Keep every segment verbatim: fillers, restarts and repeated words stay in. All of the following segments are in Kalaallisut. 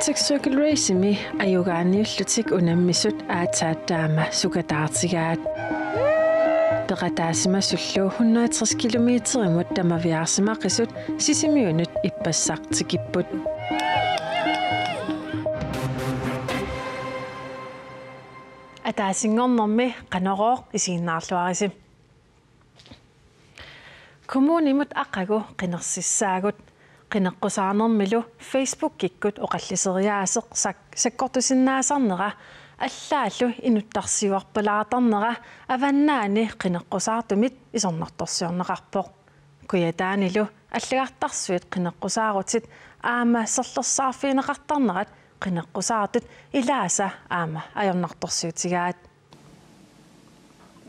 Arctic Circle Race-imi ajugaaniullutik unammisut aatsaat taama sukataartigaat. Peqataasimasullu hundrede tres kilometerimut tamaviaarsimaqisut Sisimiunut ippassaq tikipput. Ataasinngornermi Qanorooq isiginnaarluarisi. Kommunimut aqagu qinersissaagut. Qineqqusaarnermilu Facebookikkut oqalliseriaaseq sak-, sakkortusinnaasarnera allaallu inuttarsiuarpalaartarnera Avannaani qineqqusaartumit isornartorsiorneqarpoq. Kujataanilu allagartarsuit qineqqusaarutit aamma serlersaarfigineqartarnerat qineqqusaartut ilaasa aamma ajornartorsiutigaat.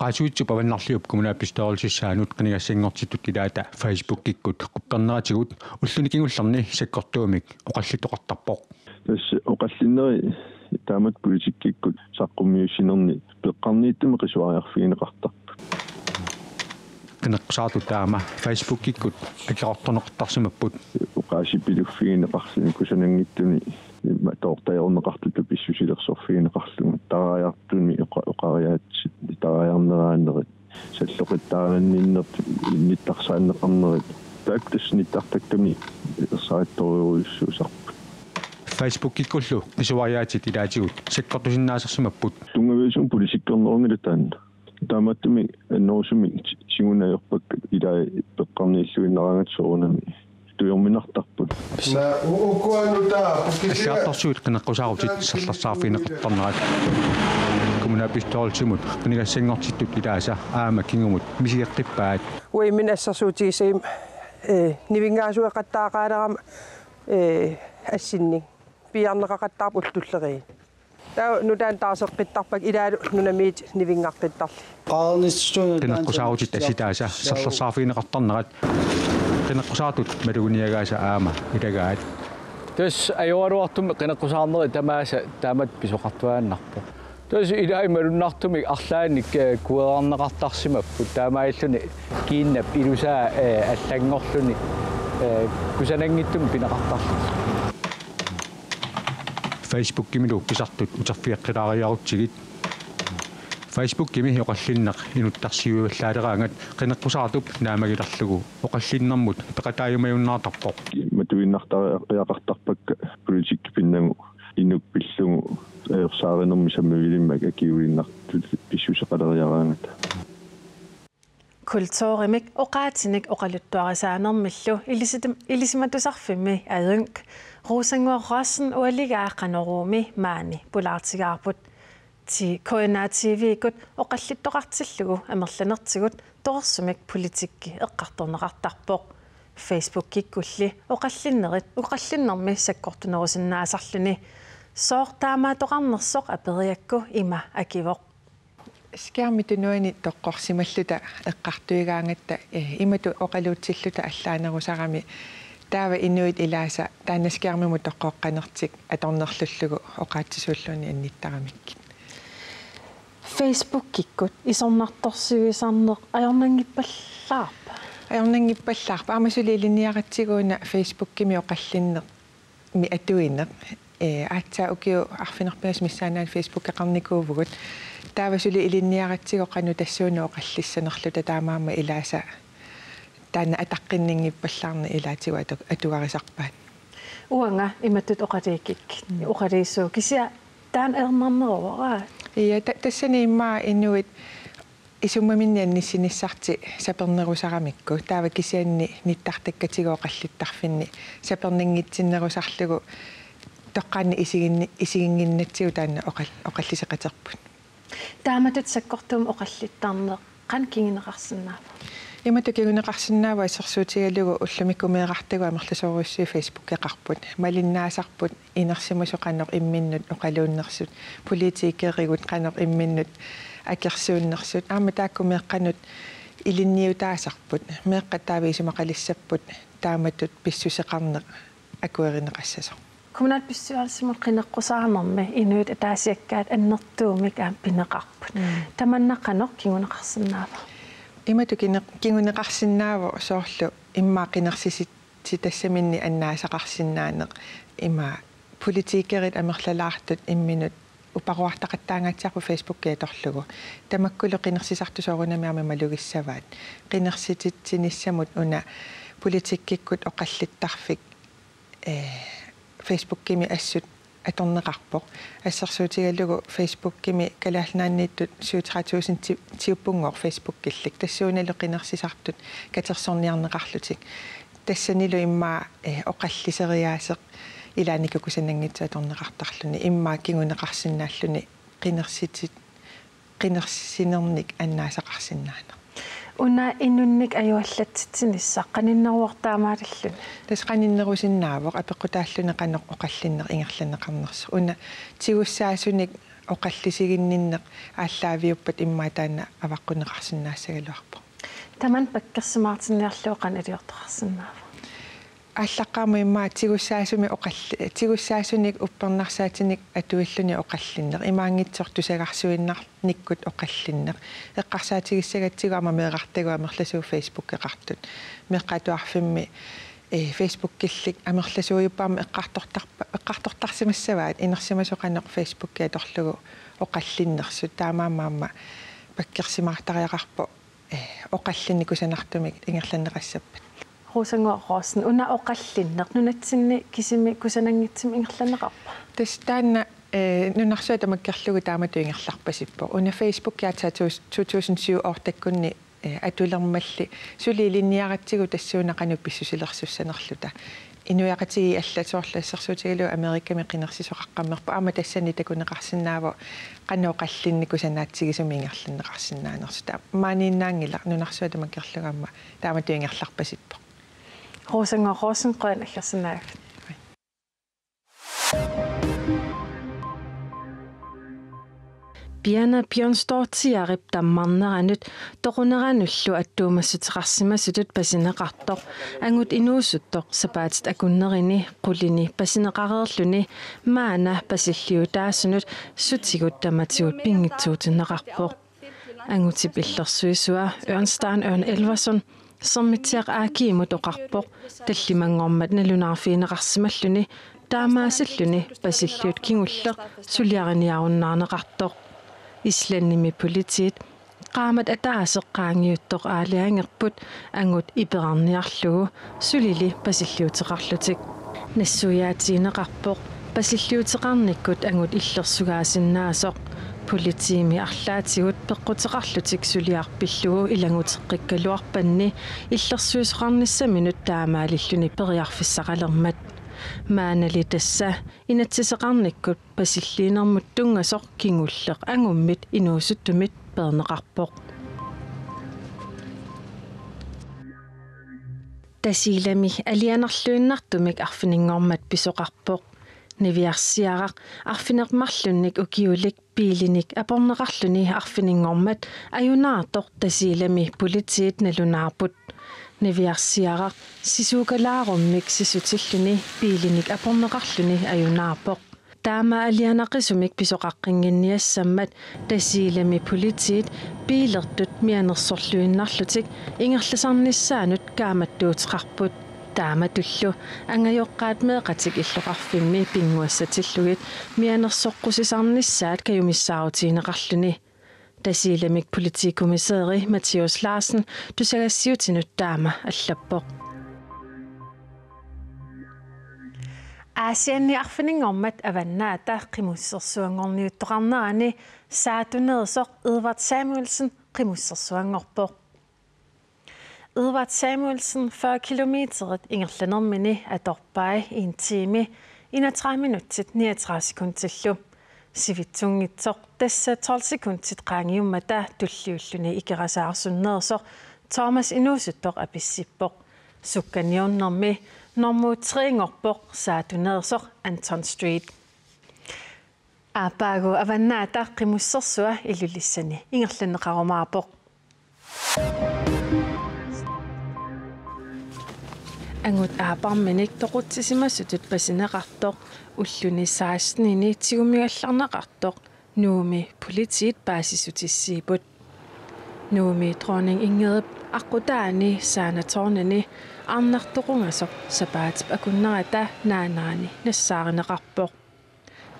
Qaasuitsup Avannarliup kommunalbestyrelsessaanut qinigassanngortitut ilaata Facebookikkut qupperneratigut ulluni kingullerni sakkortuumik oqallittoqartarpoq. Tassa oqallinneri taamatut politikkikkut saqqummiussinerni peqqarniittumik qisuariarfigineqartarput. Qineqqusaartut taama Facebookikkut akerortorneqartarsimapput. Oqaasipiluffigineqarluni kusananngitsuni imma toortajorneqartutut pissusilersorfigineqarlugu taraajartuni oqa-, oqariaatsit taraajarneraanerit salloqittaarinninneq nittarsaanneqarnerit taakku tassa nittartakkami ersarittorujussuusarput. Facebookikkullu qisuariaatit ilaatigut sakkortusinnaasarsimapput. Tunngaviusumik politikkernerunngilaq taanna. Taamaattumik annerusumik ti-, tiguneq ajorpakka ilai peqqarniilluinnaraangatta soorunami tujorminartarput. Allagartarsuit qineqqusaarutit serlersaarfigineqartarnerat kommunalbestyrelsimut qinigassanngortitut ilaasa aamma kingumut misigeqqippaat. Uimmin assersuutigisagim, eh, nivinngaasueqattaaqaalerama, eh, assinnik piiarneqaqattaarput ullut tulleriit. Taava nutaanik taaseqqittarpakka ilaalu nunamiit nivinngaqqittarlugit. Qineqqusaarutit assitaasa serlersaarfigineqartarnerat qineqqusaartut maluginiagaasa aamma ilagaat. Tassa ajoraluartumik qineqqusaarnerit tamaasa taamatut pisoqartuaannarpoq. Tassa ilai malunnartumik arlaannik, eh, kuerarneqartarsimapput taamaalilluni kiinnap ilusaa, eh, allanngorluni, eh, kusananngitsumik pineqartarlutik. Facebookimilu pisartut uterfigeqqilaariarutsigit. Facebookimi oqallinneq inuttarsiuivallaaleraangat qineqqusaartup naammagilerlugu oqallinnermut peqataajumajunnaartarpoq. Matuinnartariaqartarpakka politikki pinnagu inuk pillugu ajorsaarinermi sammivilimmik akiuinnartut pissuseqaleriaraangata. Kulturimik oqaatinik oqaluttuarisaanermillu ilisitum-, ilisimatusarfimmi ajunngilaq Rosengård Rossen ualigaa Qanoruumi maani pulaartigaarput. Ti-, K N R T V-kkut oqallittoqartillugu amerlanertigut torersumik politikki eqqartorneqartarpoq. Facebookikkulli oqallinnerit oqallinnermi sakkortunerusinnaasarluni. Sooq taamaattoqarnersoq aperiakku ima akivoq. Skærmip tunuani toqqorsimalluta eqqartuigaangatta, eh, imatut oqaluutsilluta allaanerusarami taava inuit ilaasa taanna skærmimut toqqoqqanertik atornerlullugu oqaatsisuulluunniit annittaramikkit. Facebookikkut isornartorsiuisarneq ajornanngippallaarpa? Ajornanngippallaarpoq. Aamma suli ilinniaratsigu una Facebookimi oqallinnermi atuineq. Eh, aatsaat ukiut arfineq-pingasut missaanni Facebookeqarnikuuvugut. Taava suli ilinniaratsigu qanoq tassuuna oqallissanerluta taamaammat ilaasa taanna ataqqinninngippallaarneq ilaatigut atu-, atugarisarpaat. Uanga imatut oqaluukkikka. Mm. Oqaluussuuvoq kisianni taanna ajornarneruvoq, aa? Ja, ta-, tassani immaqa inuit isummaminnik annissinissartik sapernerusaramikku. Taava kisianni nittartakkatigut oqallittarfinni sapernanngitsinnerusarlugu toqqaannaq isiginni-, isiginnginnatsigu taanna oqal-, oqalliseqaterput. Taamatut sakkortuumik oqallittarneq qanoq kinguneqarsinnaava? Imatut kinguneqarsinnaavoq assersuutigalugu ullumikkut meerartagut amerlasoorujussuit Facebookeqarput. Malinnaasarput inersimasut qanoq imminnut oqaluunnersut, politikerigut qanoq imminnut akersuunnersut, aamma taakku meeqqanut ilinniutaasarput, meeqqat taava isumaqalissapput taamatut pissuseqarneq akuerineqassasoq. Kommunalbestyrelsimut qineqqusaarnermi inuit ataasiakkaat annertuumik aamma pineqarput. Mm. Tamanna qanoq kinguneqarsinnaava? Imatut kine-, kinguneqarsinnaavoq soorlu immaqa qinersisit- -sitassaminnik annaasaqarsinnaaneq ima politikerit amerlalaartut imminut uparuartaqattaangaatsiarput Facebooki atorlugu. Tamakkulu qinersisartut soorunami aamma malugissavaat. Qinersitsitsinissamut una politikkikkut oqallittarfik, eh, Facebookimi assut atorneqarpoq. Assersuutigalugu Facebookimi Kalaallit Nunaanniittut syvogtredive tusind ti-, tiuppunngooq Facebookillit. Tassuunalu qinersisartut katersorniarneqarlutik. Tassanilu immaqa, eh, oqalliseriaaseq ilaannikkut kusananngitsoq atorneqartarluni. Immaqa kinguneqarsinnaalluni qinersitit-, qinersinernik annaasaqarsinnaaneq. Una inunnik ajuallatsitsinissaq qaninneruvoq taamaalilluni? Tassa qaninnerusinnaavoq apeqqutaalluni qanoq oqallinneq ingerlanneqarnersoq. Una tigussaasunik oqallisiginninneq aallaaviuppat immaqa taanna avaqqunneqarsinnaassagaluarpoq. Tamanna pakkersimaartinniarlugu qanoq iliortoqarsinnaava? Aallaqqaammut immaqa tigussaasumik oqalli-, tigussaasunik uppernarsaatinik atuilluni oqallinneq. Imaanngitsoq tusagarsuinnarnikkut oqallinneq. Eqqarsaatigissagatsigu aamma meerartagut amerlasuut Facebookeqartut. Meeqqat Atuarfimmi, eh, Facebookillit amerlasuujuppat aamma eqqartortarpa-, eqqartortarsimassavaat inersimasoq qanoq Facebooki atorlugu oqallinnersut. Taamaammat aamma pakkersimaartariaqarpoq, eh, oqallinneq kusanartumik ingerlanneqassappat. Rosengård Rossen, una oqallinneq nunatsinni kisimi kusananngitsumik ingerlanneqarpa? Tassa taanna, eh, nunarsuaq tamakkerlugu taamatut ingerlarpasippoq. Una Facebook aatsaat to tusind syv-ortakkunni, eh, atulermalli suli ilinniaratsigu tassuuna qanoq pissusilersussanerluta. Inuiaqatigiit allat soorlu assersuutigalugu Amerikami qinersisoqaqqammerput aamma tassani takuneqarsinnaavoq qanoq oqallinneq kusanaatsigisumik ingerlanneqarsinnaanersoq. Taamaaniinnaanngilaq nunarsuaq tamakkerlugu aamma taamatut ingerlarpasippoq. Rosengård Rossen, qujanaq aggersinnaagavit. Piana Bjørnsdóttirip tammarneranut toquneranullu attuumassuteqarsimasutut pasineqartoq angut inuusuttoq sapaatit akunnerini qulini pasineqareerluni maanna pasilliutaasunut sutigut tamatigut pinngitsuutinneqarpoq. Angutip illersuisua Ørnstein Ørn Elverson Sermitsiaq A G-mut oqarpoq tallimanngormat nalunaarfigineqarsimalluni taamaasilluni pasilliut kingulleq suliariniarunnaarneqartoq. Islandimi politiit qaammat ataaseq qaangiuttoq aalajangerput angut iperarniarlugu sulili pasilliuteqarlutik. Nassuiaatigineqarpoq pasilliuteqarnikkut angut illersugaasinnaassoq. Politiimi arlaatigut peqquteqarlutik suliaq pillugu ilannguteqqikkaluarpanni illersuisoqarnissaminut taamaalilluni periarfissaqalermat. Maannali tassa inatsiseqarnikkut pasilliinermut tunngasoq kingulleq angummit inuusuttumit peerneqarpoq. Tasiilami alianarluinnartumik arfininngormat pisoqarpoq. Niviarsiaraq arfineq-marlunnik ukiulik biilinik aporneqarluni arfininngormat ajunaartoq Tasiilami politiit nalunaarput. Niviarsiaraq sisuukalaarummik sissutilluni biilinik aporneqarluni ajunaarpoq. Taama alianaqisumik pisoqaqqinnginniassammat Tasiilami politiit biilertut mianersorluinnarlutik ingerlasarnissaannut kaammattuuteqarput. Taamatullu angajoqqaat meeqqatik illoqarfimmi pinnguassatillugit mianersoqqusisarnissaat kajumissaarutigineqarluni. Tasiilamik politikommissæri Mathias Larsen tusagassiutinut taama allappoq. Aasianni arfininngormat Avannaata Qimussersuanngorniuttoqarnerani saattuneersoq Edvard Samuelsen qimussersuanngorpoq. Edvard Samuelsen fyrre kilometerit ingerlanermini atorpai en time, enogtredive minutsit, niogtredive sekundillu. Sivitsunngitsoq tassa tolv sekundit qaangiummata tulliulluni ikerasaarsunneersoq Thomas inuusuttoq apissippoq. Sukkaniornermi normu tre-nngorpoq saattuneersoq Anton Street. Aappaagu Avannaata Qimussersua Ilulissani ingerlanneqarumaarpoq. Angut aapparminik toqutsisimasutut pasineqartoq ulluni sekstenini tigummigallarneqartoq Nuummi politiit paasissutissiipput. Nuummi Dronning Ingridip aqqutaani Sanatårnini arnartoqungasoq sapaatip akunnerata naanerani nassaarineqarpoq.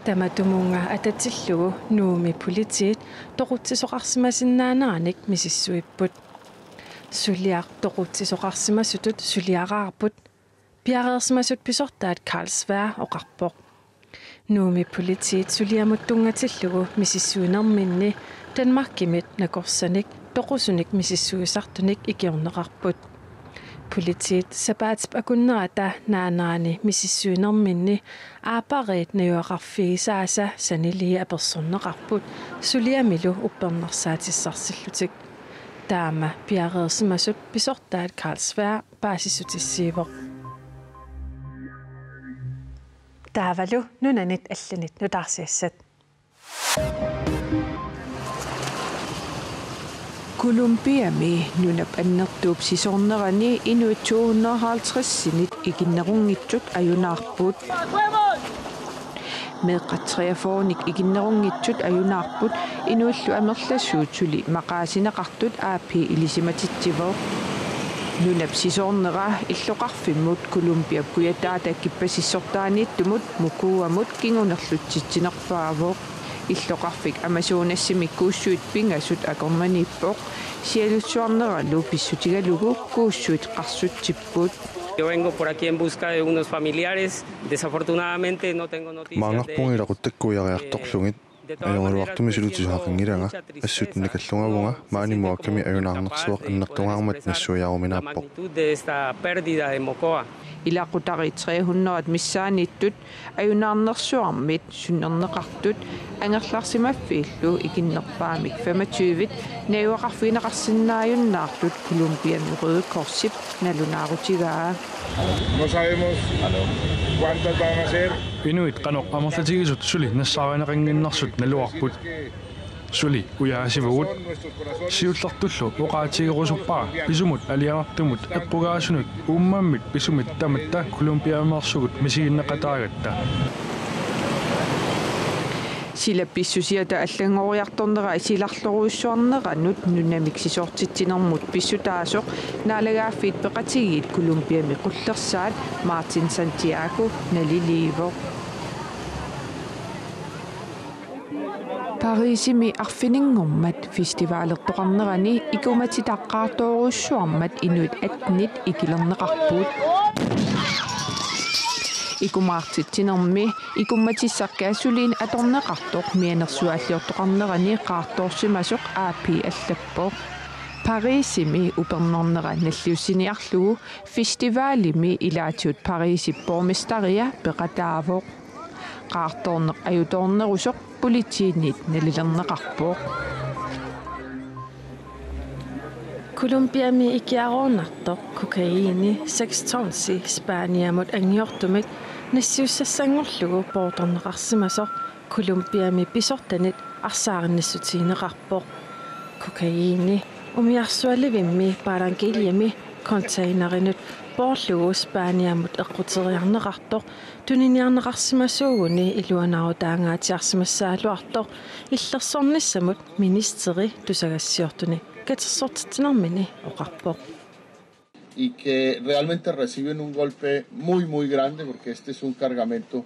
Tamatumunnga atatillugu Nuummi politiit toqutsisoqarsimasinnaaneranik misissuipput. Suliaq toqutsisoqarsimasutut suliaraarput, piareersimasut pisortaat Carl Sværd oqarpoq. Nuummi politiit suliamut tunngatillugu misissuinerminni Danmarkimit nakorsanik toqusunik misissuisartunik ikiorneqarput. Politiit sapaatip akunnerata naanerani misissuinerminni aappariit najugaqarfigisaasa sanilii apersorneqarput suliamilu uppernarsaatissarsillutik. Taama piareersimasut pisortaat Carl Sværd paasissutissiivoq. Taavalu nunanit allanit nutaarsiassat. Colombiami nunap annertuup sisoornerani inuit to hundrede og halvtredsinit ikinnerunngitsut ajunaarput. Meeqqat treogfyrrenik ikinnerunngitsut ajunaarput, inuillu amerlasuut suli maqaasineqartut A P ilisimatitsivoq. Nunap sisoornera illoqarfimmut Colombiap kujataata kippasissortaaniittumut Mocoamut kingunerlutsitsinerpaavoq. Illoqarfik Amazonasimi kuussuit pingasut akornanniippoq. Sialussuarneralu pissutigalugu kuussuit qarsutsipput. Yo vengo por aquí en busca de unos familiares. Desafortunadamente no tengo noticias de ellos. Maanngarpunga ilaquttakkuiariartorlugit. Ajoraluartumik siullertut tusaqanngilanga. Assut nikallungavunga maani Mocoami ajunaarnersuaq annertungaarmat nassuiaruminaappoq. Magnitud de esta pérdida de Mocoa. Ilaqutariit tre hundrede missaanniittut ajunaarnersuarmit sunnerneqartut angerlarsimaffiillu ikinnerpaamik femogtyvit najugaqarfigineqarsinnaajunnaartut Colombiami Røde Korsip nalunaarutigaa. No sabemos cuántas van a ser. Inuit qanoq amerlatigisut suli nassaarineqannginnersut naluarput. Suli ujaasivugut. Siullertullu oqaatigerusuppara pisumut alianartumut eqqugaasunut uummammit pisumit tamatta Colombiameersugut misiginneqataagatta. Sila pissusiata allanngoriartornera silarlorujussuarneranut nunamik sisoortitsinermut pissutaasoq Naalagaaffiit Peqatigiit Colombiami qullersaat Martin Santiago naliliivoq. Parisimi arfininngormat festivalertoqarnerani ikumatitaqqaartoorujussuarmat inuit attenit ikilerneqarput. Ikumaartitsinermi ikummatissaq gasolin atorneqartoq mianersuaalliortoqarnerani qaartoorsimasoq A P allappoq. Parisimi upernarnera nalliussiniarlugu festivalimi ilaatigut Parisip borgmesteria peqataavoq. Qaartoorneq ajutoornerusoq politiinit nalilerneqarpoq. Colombiami ikiaroornartoq kokaini seks tonsi Spaniamut anngiortumik nassiussassanngorlugu poortorneqarsimasoq Colombiami pisortanit arsaarinnissutigineqarpoq. Kokaini umiarsualivimmi Barranquillami containerinut poorlugu Spaniamut eqquteriarneqartoq tuniniarneqarsimasuuguni iluanaarutaangaatsiarsimassagaluartoq illersornissamut ministeri tusagassiortuni katersortitsinermini oqarpoq. Y que realmente reciben un golpe muy, muy grande, porque este es un cargamento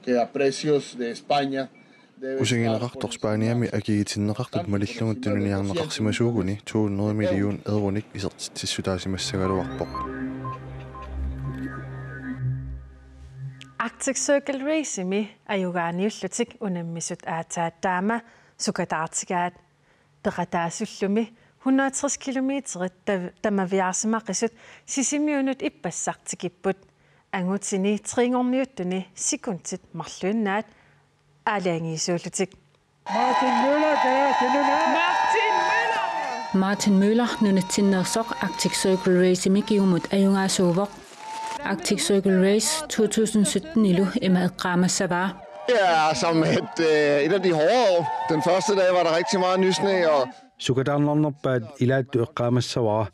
que a precios de España debe estar por encima de... Usangineqartoq Spaniami akigitinneqartut malillugu tuniniarneqarsimasuuguni to hundrede million euronik isertitsissutaasimassagaluarpoq. Arctic Circle Race-imi ajugaaniullutik unammisut aatsaat taama sukataartigaat. Peqataasullumi hundrede og tres kilometerit tav-, tamaviaarsimaqisut Sisimiunut ippassaq tikipput. Angutini trinngorniuttuni sekundit marluinnaat aalajangiisuullutik. Martin Møller, der er til nu. Martin Møller nunatsinneersoq Arctic Circle Race-imi kingumut ajugaasuuvoq. Arctic Circle Race to tusind sytten-ilu ima eqqaamassavaa. Ja, som et, øh, et af de hårde år. Den første dag var der rigtig meget nysne, og... Sukataarnarnerpaat ilaattut eqqaamassavara.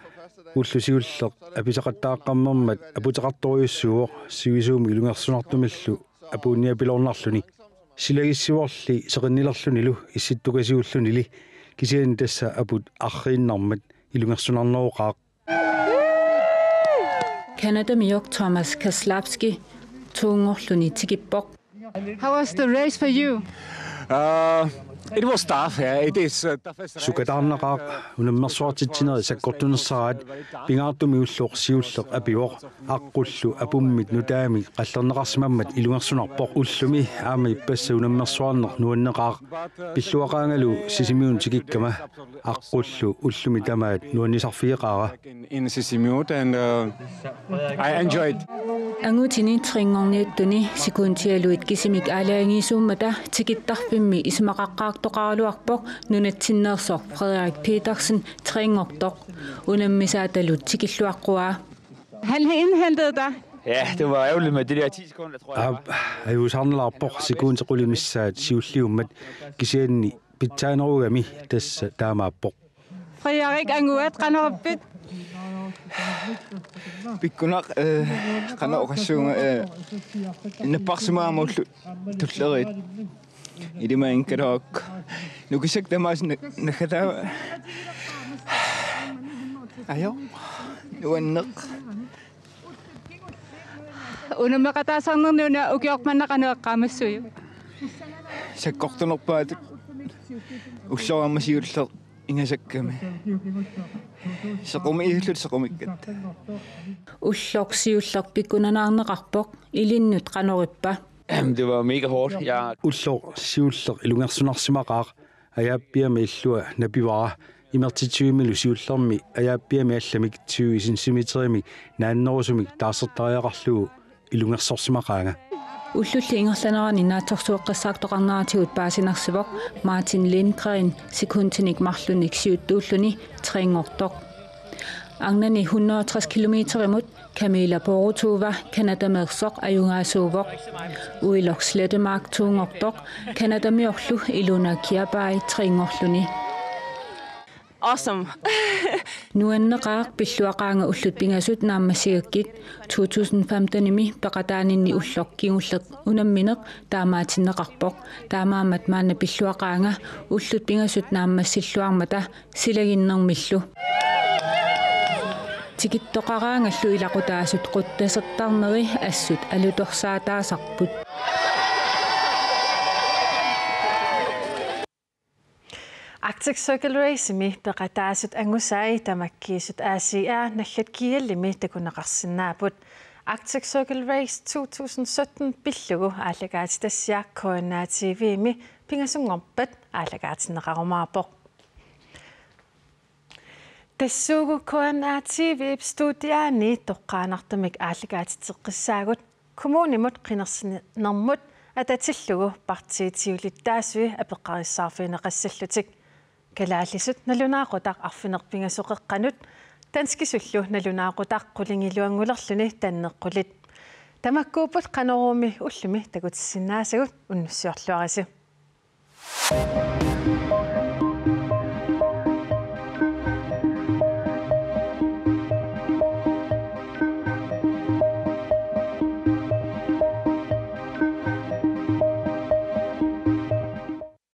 Ulloq siulleq apisaqattaaqqammermat aputeqartorujussuuvoq sivisuumik ilungersunartumillu apuunniapiloornarluni. Silagissivorli seqinnilerlunilu issittukasiullunili Kisianni tassa aput arriinnarmat ilungersunarneroqaaq. Canadamioq Thomas Kaslapski tuunngorluni tikippoq. How was the race for you? Uh, it was tough. Yeah, it is uh, tough as Sukataarnaqaaq. Unammersuartitsinerit sakkortunersaraat, pingaartumik ulloq siulleq apivoq. Aqqullu apummit nutaamik qallerneqarsimammat ilungersunarpoq. Ullumi aamma ippassaq unammersuarneq nuanneqaaq. Pilluaqaangalu Sisimiunut tikikkama aqqullu ullumi tamaat nuannisarfigeqaara. In, in Sisimiut and uh, I enjoyed. Angutini trinngorniuttuni sekundialuit kisimik aalajangiisuummata tikittarfimmi isumaqaqqaartoqaraluarpoq nunatsinneersoq Frederik Petersen trinngortoq. Unammisaatalu tikilluaqquaa. Han har indhentet dig. Ja, det var ærgerligt med de der ti sekunder, tror jeg. Aap, ajuusaarnalaarpoq sekundi qulit missaat siulliummat, kisianni pitsaanerugami tassa taamaappoq. Frederik, anguat, qanoq ippit? Pikkunaq, eh, qanoq oqassuunga, eh, napparsimagama ullut tulleriit. Ilimaginngikkalaarukku. Nukissakka tamaasa na-, naggataa. Ajo. Nuanneq. Unammeqataasarnerni una ukioq manna qanoq eqqaamassuiuk? Sakkortunerpaatut. Ulloq aamma siulleq ingasakkami. Sequmi-, illut sequmikkat. Ulloq siulleq pikkunanaarneqarpoq, ilinnut qanoq ippa? Jamen, det var mega hårdt. Jeg Ulloq siulleq ilungersunarsimaqaaq, ajaappiami illua napivara, imertitsivimmilu siullermi ajaappiami allamik tyve centimeterimik naannerusumik taarsertariaqarlugu ilungersorsimaqaanga. Ullulli ingerlanerani naatsorsueqqissaartoqarneratigut paasinarsivoq Martin Lindgren sekundinik marlunnik siuttuulluni trinngortoq. Arnani hundrede og tres kilometerimut Camila Borutuva Canadameersoq ajugaasuuvoq. Uiloq Slettemark tuunngortoq Canadamiorlu Iluna Kiabai trinngorluni. Awesome. Nuanneqaaq, pilluaqaanga ullut pingasut naammassigakkit. To tusind femtenimi peqataaninni ulloq kingulleq unammineq taamaatinneqarpoq. Taamaammat maanna pilluaqaanga ullut pingasut naammassilluarmata silaginnermillu. Tikittoqaraangallu ilaqutaasut quttasertarneri assut alutorsaataasarput. Arctic Circle Race-imi peqataasut angusai tamakkiisut A C R naggat G L-imi takuneqarsinnaapput. Arctic Circle Race to tusind sytten pillugu aallakaatitassiaq K N R T V-mi pingasunngorpat aallakaatinneqarumaarpoq. Tassuugu K N R T V-p studiaani toqqaannartumik aallakaatitseqqissaagut. Kommunimut qinersinermut atatillugu partiit siulittaasui apeqqarissaarfigineqassallutik. Kalaallisut nalunaaqutaq arfineq-pingasoqeqqanut, danskisullu nalunaaqutaq qulingiluanngulerluni danneq qulit. Tamakkuupput Qanorooq-mi ullumi takutissinnaasagut, unnussiorluarisi.